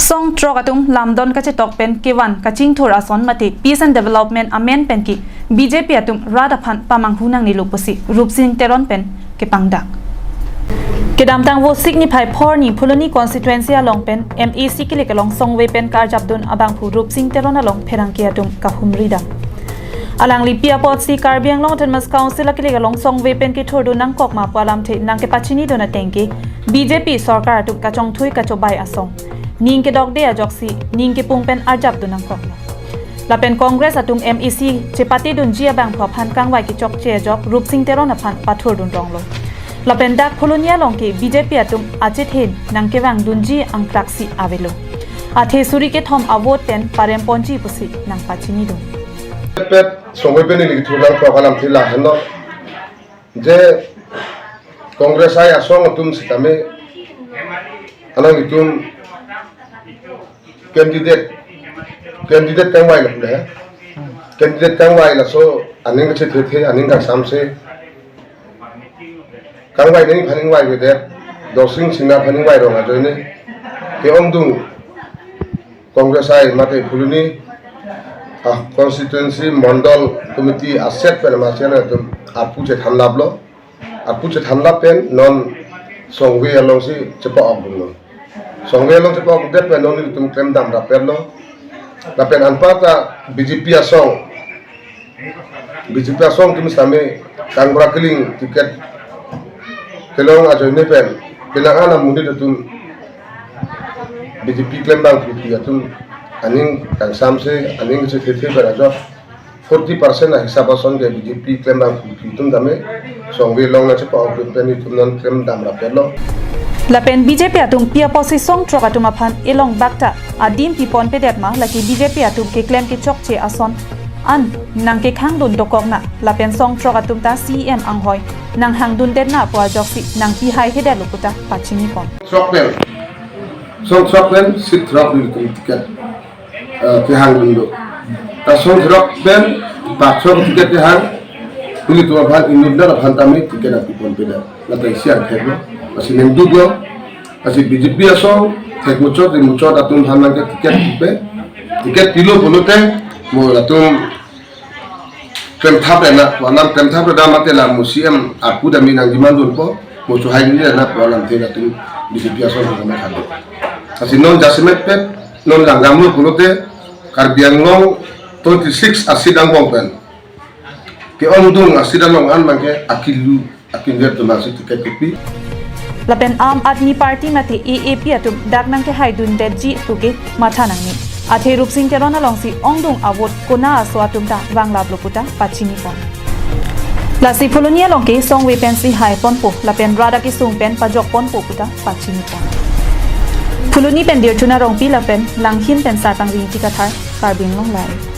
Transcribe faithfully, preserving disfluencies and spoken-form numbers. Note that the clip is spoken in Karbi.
Song throk atum lamdon kachetok pen kevan kachingthur ason mate peace and development amen pen ke B J P atum rat aphan pamanghu nangnelo pusi Rupsing Teron pen kepangdak. Kedamtang Vosik niphai phor ni Phuloni constituency along pen M A C kilik along songve pen karjapdun abangphu Rupsing Teron along pherangke atum kahumri dam. Alangli pi apotsi Karbi Anglong Autonomous Council akilik along songve pen kethurdun nangkok ma pu alamthe nangkepachinidun ateng ke B J P sorkar atum kachongthui kachobai asong, ning kedokde ajoksi ning kepung pen arjapdun nangkoklo. Lapen Congress atum M A C chepatedunji abangphu aphan kangvai kechokche ajok Rupsing Teron aphan pathurdun ronglo. Lapen dak Phuloni along ke B J P atum achethen nangkevangdunji angkraksi avelo. Athe suri kethom avote pen paremponji pusi nangpachinidun. Pet songve pen ili kethur nangkok alamthe lahenlo. Je Congress ai asong atum sitame, alangtum candidate, candidate kangvailo le. Candidate kangvai laso aning kachethethe, aning kangsamse. Kangvai nangji aphan ingvaivedet, Dorsing Singnar aphan ingvai rong ajoine ke-ongdung Congress ai mate Phuloni, ah, constituency mondol committee aset pen masi atum arpu chethanlaplo. Arpu chethanlap pen non songve alongsi chepa-okdunlo. Songve along chepa-okdet pen non ilitum klemdam rapetlo. Lapen anparta B J P asong, B J P asong atum sitame kangbura kiling ticket kelong ajoine pen penang an amonit atum B J P klembangphupi atum aning kangsamse, aning kachethethe pen ajok forty percent ahisap ason ke B J P klembangphupi atum tame songve along nangchepa-okdun pen itum non klemdam rapetlo. Lapen B J P atum pi apotsi song throk atum aphan elong bakta adim piponpedet ma, lake B J P atum keklem kechokche ason an nangkekhangdun dokok na, lapen song throk atum ta C E M anghoi nanghangdundet na pu ajoksi nangpihaihedetlo puta pachinipon. Throk pen, song throk pen seat throk ilitum ticket, eh, kehangdunlo. Ta song throk pen bak throk ticket kehang, ilitum aphan inutnat aphan tame ticket nangpiponpedet. Lata isi angtheklo, lasi ningduklo, lasi B J P asong thek muchot, ri muchot atum aphan nangke ticket pe, ticket pilo pulote mo latum klemthap rena, wanam klemthap rena mate la mo C E M arpu dam-i nang dimandunpo, mo chohaidun rena pu alamthe latum B J P asong kama khado. Lasi non jasemet pet, non langdamlo pulote, Karbi Anglong twenty-six a-seat angbong pen ke-ongdung a-seat along an abangke akilu akinver atum aphansi ticket kepi. Lapen Aam Aadmi Party mate A A P atum dak nangkehaidundetji puke matha nangne. Athe Rupsing Teron alongsi ongdung avote konat aso atum ta vanglaplo puta pachinipon. Lasi Phuloni along ke songve pensi haiponpo lapen rat akesung pen pajokponpo puta pachinipon. Phuloni pen Dirchuna Rongpi lapen Langhin pen Sarpangri Ingti Kathar, Karbi Anglong Live.